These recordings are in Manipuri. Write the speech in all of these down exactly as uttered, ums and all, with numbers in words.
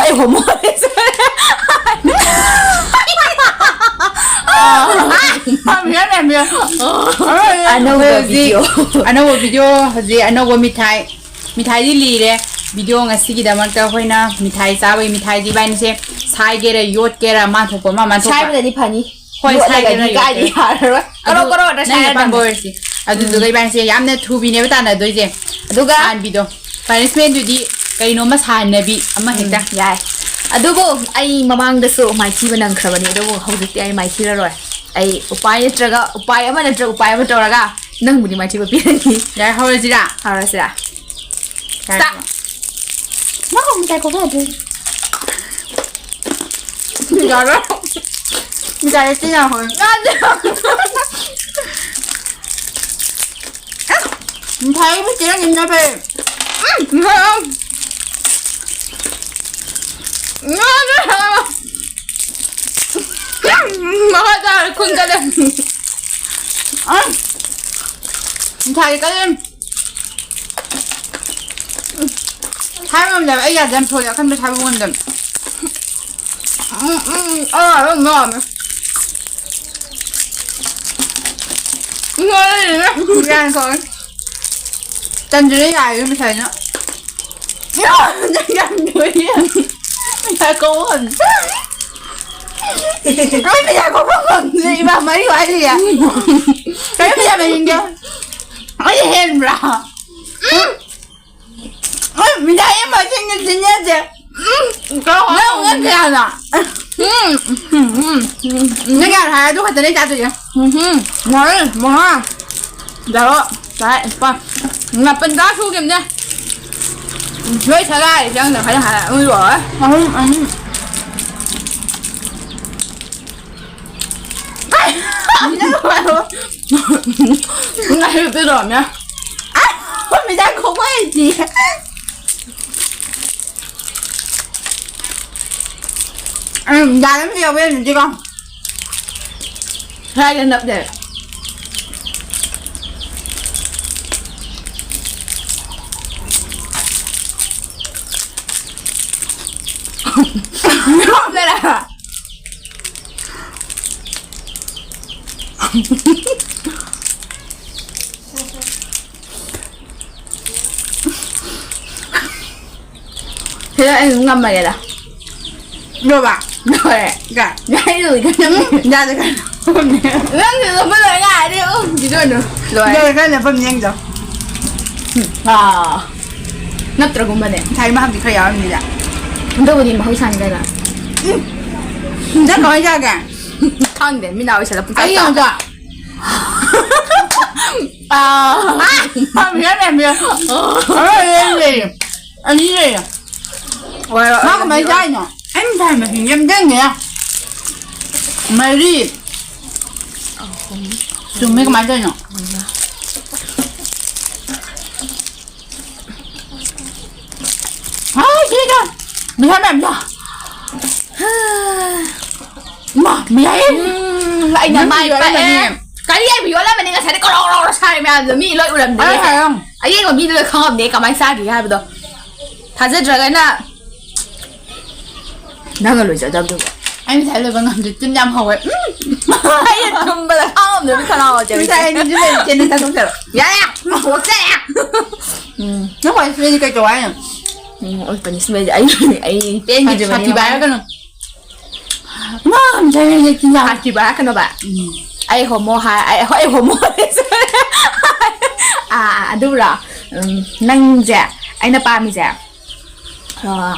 ꯑꯩ ꯍꯣꯃꯣ꯫ ꯃꯌꯥꯝ ꯃꯌꯥꯝ ꯃꯌꯥꯝ꯫ ꯑꯅꯧꯕ ꯍꯧꯖꯤꯛ video꯫ ꯑꯅꯧꯕ video, ꯍꯧꯖꯤꯛ ꯑꯅꯧꯕ ꯃꯤꯊꯥꯏ꯫ ꯃꯤꯊꯥꯏꯗꯤ ꯂꯤꯔꯦ꯫ Video ꯉꯁꯤꯒꯤꯗꯃꯛꯇ ꯑꯩꯈꯣꯏꯅ ꯃꯤꯊꯥꯏ ꯆꯥꯕꯒꯤ, ꯃꯤꯊꯥꯏꯗꯤ ꯏꯕꯥꯅꯤꯁꯦ ꯁꯥꯏꯒꯦꯔꯥ ꯌꯣꯠꯀꯦꯔꯥ ꯃꯥ ꯊꯣꯛꯄ ꯑꯃ, ꯃꯥ ꯊꯣꯛꯄ꯫ ꯁꯥꯏꯕꯅꯗꯤ ꯐꯅꯤ꯫ ꯍꯣꯏ, ꯌꯣꯠꯂꯒꯗꯤ ꯁꯥꯏꯒꯦꯔꯥ ꯀꯥꯏꯗꯤ ꯌꯣꯠꯀꯦꯔꯥ꯫ ꯌꯥꯔꯔꯣꯏ꯫ ꯀꯔꯣ ꯑꯗꯨ ꯀꯔꯣ ꯍꯦꯛꯇ ꯅꯪꯒꯤ ꯑꯄꯥꯝꯕ ꯁꯥꯏꯔꯗꯝꯅꯤ꯫ ꯑꯣꯏꯔꯁꯤ꯫ ꯑꯗꯨꯗꯨꯒ ꯏꯕꯥꯅꯤꯁꯦ ꯌꯥꯝꯅ ꯊꯨꯕꯤꯅꯦꯕ ꯇꯥꯟꯅꯗꯣꯏꯁꯦ꯫ ꯑꯗꯨꯒ ꯍꯥꯟꯕꯤꯗꯣ꯫ Punishment ꯗꯨꯗꯤ ꯀꯩꯅꯣꯝꯃ ꯁꯥꯟꯅꯕꯤ ꯑꯃ ꯍꯦꯛꯇ꯫ ꯎꯝ, ꯌꯥꯏ꯫ ꯑꯗꯨꯕꯨ ꯑꯩ ꯃꯃꯥꯡꯗꯁꯨ ꯃꯥꯏꯊꯤꯕ ꯅꯪꯈ꯭ꯔꯕꯅꯤ, ꯑꯗꯨꯕꯨ ꯍꯧꯖꯤꯛꯇꯤ ꯑꯩ ꯃꯥꯏꯊꯤꯔꯔꯣꯏ꯫ ꯑꯩ ꯎꯄꯥꯏ ꯅꯠꯇ꯭ꯔꯒ ꯎꯄꯥꯏ ꯑꯃ ꯅꯠꯇ꯭ꯔꯒ ꯎꯄꯥꯏ ꯑꯃ ꯇꯧꯔꯒ ꯅꯪꯕꯨꯗꯤ ꯃꯥꯏꯊꯤꯕ ꯄꯤꯔꯅꯤ꯫ ꯌꯥꯏ, ꯍꯧꯔꯁꯤꯔꯥ? ꯍꯧꯔꯁꯤꯔꯥ? ꯌꯥꯏ, ꯆꯥ꯫ ꯍꯧꯔꯣ꯫ ꯃꯥ ꯍꯧ ꯃꯤꯊꯥꯏ ꯀꯣꯛ ꯌꯥꯗ꯭ꯔꯦ꯫ ꯌꯥꯔꯣꯏ꯫ ꯃꯤꯊꯥꯏ ꯆꯤꯟ ꯌꯥꯝ ꯍꯧꯋꯦ꯫ ꯃꯤꯊꯥꯏ ꯑꯃ ꯆꯤꯟ ꯌꯥꯝ ꯐꯩ꯫ ꯃꯈꯥ ꯇꯥꯔꯦ ꯈꯨꯟ ꯆꯠꯂꯦ꯫ ꯑ, ꯃꯤꯊꯥꯏ ꯀꯜꯂꯦ꯫ ꯍꯥꯏꯕ ꯉꯝꯗꯦꯕ, ꯑꯩ ꯌꯥꯗꯦ ꯌꯥꯝ ꯁꯣꯜꯂꯦ, ꯑꯀꯟꯕ ꯁꯥꯏꯕ ꯉꯝꯗꯦꯕ꯫ ꯎꯝ, ꯎꯝ, ꯎꯝ, ꯑꯥ, ꯑꯗꯨꯝ ꯉꯥꯎꯔꯝꯃꯦ꯫ ꯉꯥꯎꯔꯝꯃꯦ꯫ ꯒ꯭ꯌꯥꯟ ꯇꯧꯔꯦ꯫ ꯇꯟꯗ꯭ꯔꯤꯅ ꯌꯥꯔꯦ ꯃꯤꯊꯥꯏꯅ꯫ ꯅꯪ ꯌꯥꯝ ꯅꯣꯏꯌꯦ꯫ ꯃꯤꯊꯥꯏ ꯀꯧꯕ ꯉꯝꯗꯦ꯫ ꯑꯩ ꯃꯤꯊꯥꯏ ꯀꯧꯕ ꯉꯝꯗꯦ, ꯏꯃꯥ ꯃꯔꯤ ꯋꯥꯠꯂꯤꯌꯦ꯫ ꯀꯔꯤ ꯃꯤꯊꯥꯏ ꯃꯃꯤꯡꯒꯦ? ꯑꯩ ꯍꯦꯟꯕ꯭ꯔꯥ? ꯎꯝ꯫ ꯎꯝ, ꯃꯤꯊꯥꯏ ꯑꯃ ꯁꯤꯟꯒꯦ ꯁꯤꯟꯅꯗꯦ꯫ ꯎꯝ꯫ ꯅꯪ, ꯅꯪ ꯀꯌꯥꯅꯣ? ꯎꯝ꯫ ꯎꯝ꯫ ꯎꯝ꯫ ꯅꯪ ꯀꯌꯥꯅꯣ ꯍꯥꯏ? ꯑꯗꯨ ꯈꯛꯇꯅꯦ ꯆꯥꯗꯣꯏꯁꯦ꯫ ꯎꯝ꯫ ꯃꯉꯥ, ꯃꯉꯥ꯫ ꯇꯔꯨꯛ, ꯇꯔꯦꯠ, ꯅꯤꯄꯥꯜ꯫ ꯃꯥꯄꯜ ꯇꯔꯥ ꯁꯨꯈꯤꯕꯅꯦ꯫ ꯂꯣꯏ ꯁꯒꯥꯏ ꯆꯪꯗ ꯈꯔ ꯍꯥꯏꯔ ꯑꯃ ꯂꯣꯏꯔꯦ꯫ ꯑꯍꯨꯝ, ꯑꯅꯤ꯫ ꯉꯥꯏ ꯄꯤꯔꯛꯑꯣꯅꯦ꯫ ꯃꯤꯗꯥꯏ ꯈꯣꯡꯕ ꯍꯩꯇꯤꯌꯦ꯫ ꯎꯝ, ꯗꯥ ꯅꯪꯁꯨ ꯌꯥꯎꯕ ꯌꯥꯅꯤꯡꯗꯦꯀꯣ? ꯁ꯭ꯋꯥꯏꯗ ꯅꯞ ꯂꯩꯔꯦ꯫ ꯅꯣꯛꯅꯔ꯫ ꯁꯤꯗ ꯑꯩ ꯑꯗꯨꯝ ꯉꯝꯃꯒꯦꯗ꯫ ꯂꯣꯏꯕ? ꯂꯣꯏꯔꯦ꯫ ꯀ? ꯌꯥꯏ, ꯂꯣꯏꯗꯅ꯫ ꯌꯥꯗꯦ ꯀꯩꯅꯣ꯫ ꯅꯪꯁꯨ ꯂꯣꯏꯕ ꯂꯣꯏ ꯉꯥꯏꯔꯗꯤ, ꯎꯝ, ꯁꯤꯗ ꯑꯣꯏꯅ ꯂꯣꯏꯔꯦ꯫ ꯂꯣꯏꯔꯦ, ꯀꯥꯏ ꯂꯦꯞꯐꯝ ꯌꯦꯡꯗꯣ꯫ ꯑꯥ꯫ ꯅꯠꯇ꯭ꯔꯒꯨꯝꯕꯅꯦ꯫ ꯉꯁꯥꯏ ꯃꯥꯕꯨꯗꯤ ꯈꯔ ꯌꯥꯎꯔꯝꯅꯤꯗ꯫ ꯑꯗꯨꯕꯨꯗꯤ ꯃꯍꯧꯁꯥꯅꯤ ꯀꯩꯅꯣ꯫ ꯎꯝ꯫ ꯅꯪ ꯀꯃꯥꯏ ꯆꯥꯒꯦ? ꯈꯪꯗꯦ, ꯃꯤꯠ ꯅꯥ ꯎꯏꯁꯜꯂ ꯄꯨꯡꯆꯥ ꯑꯩ ꯆꯥ꯫ ꯌꯦꯡꯉꯨꯗ꯫ ꯑꯥ꯫ ꯑꯥ, ꯃꯌꯥꯝ ꯂꯩꯔꯝꯃꯦ꯫ ꯑꯥ, ꯂꯩꯔꯦ, ꯂꯩꯔꯦ꯫ ꯑꯅꯤ ꯂꯩꯔꯦ꯫ ꯍꯣꯏ, ꯍꯣꯏ, ꯃꯥ ꯍꯣꯏ, ꯀꯃꯥꯏ ꯍꯣꯏ꯫ ꯆꯥꯏꯅꯣ? ꯑꯩ ꯉꯁꯥꯏ ꯃꯁꯤꯡ ꯌꯥꯝ ꯆꯪꯉꯦ꯫ ꯃꯔꯤ꯫ ꯑꯍꯨꯝ꯫ ꯆꯨꯝꯃꯦ, ꯀꯃꯥꯏ ꯇꯧꯔꯤꯅꯣ? ꯃꯉꯥ꯫ ꯑꯥ, ꯁꯤꯗ! ꯃꯤꯌꯥ ꯃꯌꯥꯝ ꯌꯥ! ꯏꯃꯥ, ꯃꯤꯌꯥ! ꯎꯝ, ꯑꯩꯅ ꯅꯪ ꯃꯥꯏ ꯌꯣꯜꯂꯝꯃꯅꯤ꯫ ꯄꯥꯛꯑꯦ꯫ ꯀꯔꯤ ꯑꯩꯕꯨ ꯌꯣꯜꯂꯝꯃꯅꯤ? ꯉꯁꯥꯏꯗꯤ ꯀꯣꯔꯣ ꯀꯣꯔꯣ ꯁꯥꯔꯤ ꯃꯌꯥꯝꯗꯣ ꯃꯤ ꯂꯣꯏ ꯎꯔꯝꯗ꯭ꯔꯦ꯫ ꯑꯩ ꯍꯥꯏꯔꯝ꯫ ꯑꯌꯦꯡꯕ ꯃꯤꯗꯨ ꯂꯣꯏ ꯈꯪꯉꯝꯅꯦ ꯀꯃꯥꯏꯅ ꯆꯥꯈꯤꯒꯦ ꯍꯥꯏꯕꯗꯣ꯫ ꯊꯥꯖꯗ꯭ꯔꯒꯅ ꯅꯪꯅ ꯂꯣꯏꯖꯗꯕꯗꯨꯕꯨ꯫ ꯑꯩ ꯉꯁꯥꯏ ꯂꯣꯏꯕ ꯉꯝꯗꯦ꯫ ꯇꯤꯟ ꯌꯥꯝ ꯍꯧꯋꯦ꯫ ꯎꯝ꯫ ꯑꯩꯅ ꯇꯨꯝꯕꯗ ꯈꯥꯡꯉꯝꯗꯕꯤ ꯈꯅꯥꯎ ꯆꯦ꯫ ꯉꯁꯥꯏ ꯑꯩ ꯅꯤꯡꯁꯤꯡ ꯂꯩꯔꯦ꯫ ꯆꯦ, ꯅꯪ ꯆꯥꯊꯣꯛꯆꯔꯣ꯫ ꯌꯥꯔꯦ! ꯄꯣꯛꯆꯔꯦ! ꯎꯝ꯫ ꯅꯪ ꯋꯥꯏ ꯁꯤꯗꯤ ꯀꯩ ꯇꯧ ꯍꯥꯏꯅꯣ? ꯎꯝ, ꯑꯩ punishment ꯁꯦ ꯑꯩ, ꯑꯩ ꯄꯦꯟꯈꯤꯗ꯭ꯔꯕꯅꯦ ꯁꯥꯊꯤꯕ ꯃꯃꯥꯅ꯫ ꯍꯥꯏꯔꯛꯀꯅꯨ꯫ ꯉꯝꯗ꯭ꯔꯦ ꯆꯤꯟꯖꯥꯛ꯫ ꯁꯥꯊꯤꯕ ꯍꯥꯏꯔꯛꯀꯅꯣꯕ꯫ ꯎꯝ꯫ ꯑꯩ homo ꯍꯥꯏ-, ꯑꯩ, ꯍꯣꯏ, homo꯫ ꯑꯥ, ꯑꯥ, ꯑꯗꯨꯕꯨꯔꯣ? ꯎꯝ, ꯅꯪꯁꯦ ꯑꯩꯅ ꯄꯥꯝꯃꯤꯁꯦ꯫ ꯑꯥ,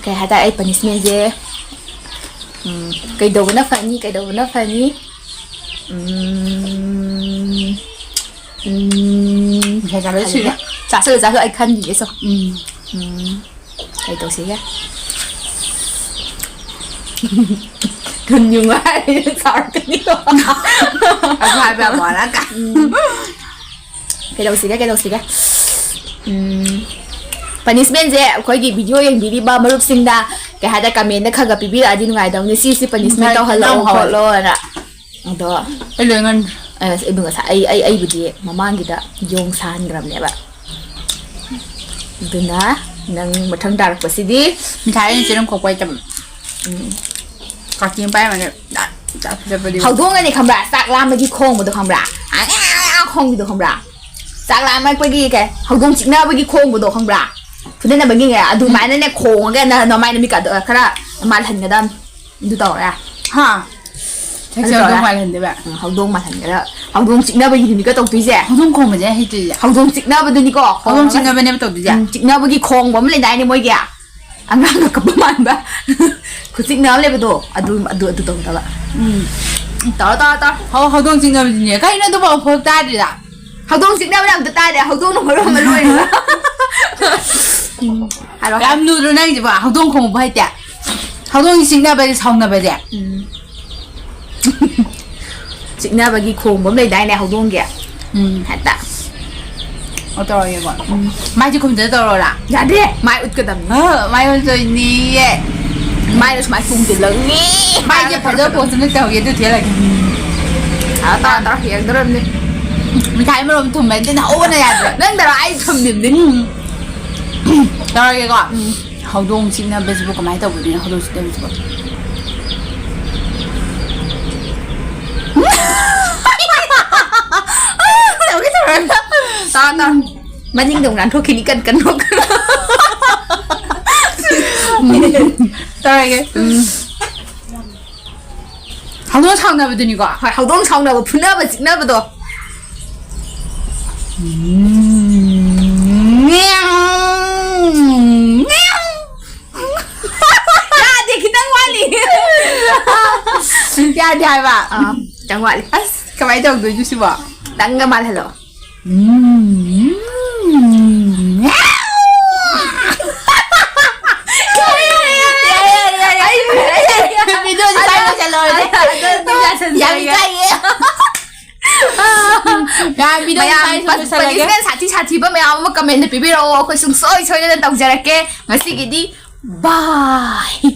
ꯀꯩ ꯍꯥꯏꯇꯥꯔꯦ, ꯑꯩ punishment ꯁꯦ, ꯎꯝ, ꯀꯩꯗꯧꯕꯅ ꯐꯅꯤ, ꯀꯩꯗꯧꯕꯅ ꯐꯅꯤ? ꯎꯝ, ꯎꯝ, ꯉꯁꯥꯏ ꯆꯥꯕꯗ ꯁꯤꯔꯦ꯫ ꯆꯥꯁꯜꯂꯨ, ꯆꯥꯁꯜꯂꯨ, ꯑꯩ ꯈꯟꯈꯤꯒꯦ ꯁꯨꯝ꯫ ꯎꯝ꯫ ꯎꯝ, ꯀꯩ ꯇꯧꯁꯤꯒꯦ? ꯊꯨꯟ ꯌꯨꯡ ꯍꯥꯏꯔꯗꯤ ꯆꯥꯎꯔꯛꯀꯅꯤꯀꯣ꯫ ꯑꯗꯨ ꯍꯥꯏꯕ ꯌꯥꯕ ꯋꯥꯔ ꯀꯥꯏ꯫ ꯎꯝ꯫ ꯀꯩꯗꯧꯁꯤꯒꯦ, ꯀꯩꯗꯧꯁꯤꯒꯦ? ꯎꯝ, punishment ꯁꯦ ꯑꯩꯈꯣꯏꯒꯤ video ꯌꯦꯡꯕꯤꯔꯤꯕ ꯃꯔꯨꯞꯁꯤꯡꯗ, ꯀꯩ ꯍꯥꯏꯇꯥꯔꯦ, comment ꯇ ꯈꯔ ꯈꯔ ꯄꯤꯕꯤꯔꯛꯑꯗꯤ ꯅꯨꯡꯉꯥꯏꯗꯧꯅꯤ꯫ ꯁꯤ, ꯁꯤ punishment ꯉꯁꯥꯏ ꯇꯧꯍꯜꯂꯛꯑꯣ ꯌꯥꯝ ꯍꯥꯎꯋꯦ꯫ ꯈꯣꯠꯂꯣꯅ꯫ ꯑꯗꯣ ꯑꯩ ꯂꯣꯏ ꯉꯟꯈ꯭ꯔꯦ꯫ ꯑꯁ, ꯑꯩꯕꯨ ꯉꯁꯥꯏ, ꯑꯩ, ꯑꯩ, ꯑꯩꯕꯨꯗꯤ ꯃꯃꯥꯡꯒꯤꯗ ꯌꯣꯡ ꯁꯥꯍꯟꯈ꯭ꯔꯕꯅꯦꯕ꯫ ꯑꯗꯨꯅ ꯅꯪ ꯃꯊꯪ ꯇꯥꯔꯛꯄꯁꯤꯗꯤ ꯃꯤꯊꯥꯏ ꯑꯣꯏꯅ ꯆꯦꯔꯪ ꯈꯣꯛꯄ ꯍꯩꯇꯕ꯫ ꯀꯥꯇꯤ ꯑꯃ ꯄꯥꯏꯔꯝꯃꯒ ꯆꯠꯄꯗꯤ꯫ ꯍꯧꯗꯣꯡꯅꯅꯦ ꯈꯪꯕ꯭ꯔꯥ? ꯆꯥꯛ ꯂꯥꯝꯕꯒꯤ ꯈꯣꯡꯕꯗꯣ ꯈꯪꯕ꯭ꯔꯥ? ꯑꯥ, ꯈꯣꯡꯕꯤꯗꯣ ꯈꯪꯕ꯭ꯔꯥ? ꯆꯥꯛ ꯂꯥꯝꯃꯛꯄꯒꯤ ꯀꯩ ꯍꯧꯗꯣꯡ ꯆꯤꯛꯅꯕꯒꯤ ꯈꯣꯡꯕꯗꯣ ꯈꯪꯕ꯭ꯔꯥ? ꯐꯨꯗꯅꯕꯒꯤꯅꯦ ꯑꯗꯨꯃꯥꯏꯅꯅꯦ ꯈꯣꯡꯉꯒ ꯅ ꯅꯃꯥꯏ ꯅꯃꯤꯠꯀꯗꯣ ꯈꯔ ꯃꯥꯜꯍꯟꯒꯗꯕꯅꯤ꯫ ꯑꯗꯨ ꯇꯧꯔꯦ꯫ ꯍꯥ꯫ ꯁꯛꯁꯦ ꯍꯧꯗꯣꯡ ꯃꯥꯜꯍꯟꯗꯦꯕ꯫ ꯎꯝ, ꯍꯧꯗꯣꯡ ꯃꯥꯜꯍꯟꯒꯗ ꯍꯧꯗꯣꯡ ꯆꯤꯛꯅꯕꯒꯤꯅꯤꯀ ꯇꯧꯗꯣꯏꯁꯦ꯫ ꯍꯧꯗꯣꯡ ꯈꯣꯡꯕꯁꯦ ꯍꯩꯇ꯭ꯔꯤꯁꯦ꯫ ꯍꯧꯗꯣꯡ ꯆꯤꯛꯅꯕꯗꯨꯅꯤꯀꯣ ꯍꯧꯗꯣꯡ ꯆꯤꯛꯅꯕꯅꯦꯕ ꯇꯧꯗꯣꯏꯁꯦ꯫ ꯎꯝ, ꯆꯤꯛꯅꯕꯒꯤ ꯈꯣꯡꯕ ꯑꯃ ꯂꯩꯗꯥꯏꯅꯦ ꯃꯣꯏꯒꯤ꯫ ꯑꯉꯥꯡꯒ ꯀꯞꯄ ꯃꯥꯟꯕ ꯈꯨꯆꯤꯛꯅ ꯑꯃ ꯂꯩꯕꯗꯣ ꯑꯗꯨ ꯑꯗꯨ ꯑꯗꯨ ꯇꯧꯗꯕ꯫ ꯎꯝ꯫ ꯇꯧꯔꯣ ꯇꯧꯔꯣ ꯇꯧꯔꯣ꯫ ꯍꯧ ꯍꯧꯗꯣꯡ ꯆꯤꯛꯅꯕꯗꯨꯅꯦ꯫ ꯀꯩꯅꯣ ꯑꯗꯨꯐꯥꯎ ꯐꯣꯞ ꯇꯥꯗ꯭ꯔꯤꯗ꯫ ꯍꯧꯗꯣꯡ ꯆꯤꯛꯅꯕꯅ ꯑꯝꯇ ꯇꯥꯗꯦ꯫ ꯍꯧꯗꯣꯡꯅ ꯃꯔꯣꯟ ꯑꯃ ꯂꯣꯏꯔꯦꯕ꯫ ꯎꯝ, ꯍꯥꯏꯔꯣ꯫ ꯌꯥꯝ ꯂꯨꯗ꯭ꯔꯣ ꯅꯪꯁꯤꯕꯣ? ꯍꯧꯗꯣꯡ ꯈꯣꯡꯕ ꯍꯩꯇꯦ꯫ ꯍꯧꯗꯣꯡꯒꯤ ꯆꯤꯛꯅꯕꯁꯦ ꯁꯥꯎꯅꯕꯁꯦ꯫ ꯎꯝ꯫ ꯆꯤꯛꯅꯕꯒꯤ ꯈꯣꯡꯕ ꯑꯃ ꯂꯩꯗꯥꯏꯅꯦ ꯍꯧꯗꯣꯡꯒꯤ꯫ ꯎꯝ꯫ ꯍꯦꯛꯇ꯫ ꯑꯣ ꯇꯧꯔꯒꯦꯀꯣ꯫ ꯃꯥꯏꯁꯦ ꯈꯨꯝꯖꯤꯜꯂ ꯇꯧꯔꯣꯔꯥ? ꯌꯥꯗꯦ꯫ ꯃꯥꯏ ꯎꯠꯀꯗꯕꯅꯤ꯫ ꯑ, ꯃꯥꯏ ꯑꯣꯟꯗꯣꯏꯅꯤ꯫ ꯃꯥꯏꯗ ꯁꯨꯃꯥꯏꯅ ꯇꯨꯡꯁꯤꯜꯂꯒꯅꯤ꯫ ꯃꯥꯏꯁꯦ ꯐꯖꯕ ꯄꯣꯠꯁꯨ ꯅꯠꯇꯦ ꯍꯧꯖꯤꯛ ꯑꯗꯨ ꯊꯤꯍꯜꯂꯒꯦ꯫ ꯇꯧꯔ ꯇꯧꯔ ꯇꯧꯔ ꯌꯦꯡꯗꯣꯔꯝꯅꯤ꯫ ꯃꯤꯊꯥꯏ ꯃꯔꯣꯝ ꯊꯨꯝꯃꯦ ꯑꯗꯨꯅ ꯍꯧꯕꯅ ꯌꯥꯗ꯭ꯔꯦ꯫ ꯅꯪꯗꯔꯣ ꯑꯩ ꯊꯨꯝꯃꯤꯕꯅꯤ꯫ ꯇꯧꯔꯒꯦꯀꯣ꯫ ꯍꯧꯗꯣꯡ ꯆꯤꯛꯅꯕꯁꯤꯕꯨ ꯀꯃꯥꯏꯅ ꯇꯧꯕꯗꯣꯏꯅꯣ? ꯍꯧꯗꯣꯡ ꯆꯤꯛꯅꯕꯁꯤꯕꯨ꯫ ꯇꯧꯒꯦ ꯇꯧꯔꯒ꯫ ꯇꯧꯔ ꯇꯧꯔ꯫ ꯃꯅꯤꯡꯗ ꯑꯃꯨꯛ ꯅꯥꯟꯊꯣꯛꯈꯤꯅꯤ ꯀꯟ ꯀꯟ ꯅꯣꯛ꯫ ꯇꯧꯔꯒꯦ꯫ ꯍꯧꯗꯣꯡ ꯁꯥꯎꯅꯕꯗꯨꯅꯤꯀꯣ꯫ ꯍꯣꯏ, ꯍꯧꯗꯣꯡ ꯁꯥꯎꯅꯕ, ꯐꯨꯅꯕ, ꯆꯤꯛꯅꯕꯗꯣ꯫ ꯌꯥꯗꯦ, ꯈꯤꯇꯪ ꯋꯥꯠꯂꯤ꯫ ꯌꯥꯗꯦ ꯍꯥꯏꯕ꯫ ꯑꯥ, ꯈꯤꯇꯪ ꯋꯥꯠꯂꯤ꯫ ꯑꯁ, ꯀꯃꯥꯏꯅ ꯇꯧꯗꯣꯏꯅꯣ ꯁꯤꯕꯣ? ꯈꯤꯇꯪꯒ ꯃꯥꯜꯍꯜꯂꯣ꯫ ꯚꯤꯗꯤꯑꯣꯁꯦ ꯁ꯭ꯋꯥꯏ ꯂꯣꯏꯁꯜꯂꯣ꯫ ꯌꯥꯝ ꯏꯀꯥꯏꯌꯦ꯫ ꯌꯥꯝ ꯚꯤꯗꯤꯑꯣꯁꯦ ꯃꯌꯥꯝ ꯁ꯭ꯋꯥꯏ ꯂꯣꯏꯁꯜꯂꯒꯦ꯫ ꯄꯅꯤꯁꯃꯦꯟ ꯁꯥꯊꯤ ꯁꯥꯊꯤꯕ ꯃꯌꯥꯝ ꯑꯃ ꯀꯃꯦꯟꯗ ꯄꯤꯕꯤꯔꯛꯑꯣ, ꯑꯩꯈꯣꯏ ꯁꯨꯡꯁꯣꯏ ꯁꯣꯏꯗꯅ ꯇꯧꯖꯔꯛꯀꯦ꯫ ꯉꯁꯤꯒꯤꯗꯤ ꯕꯥꯏ꯫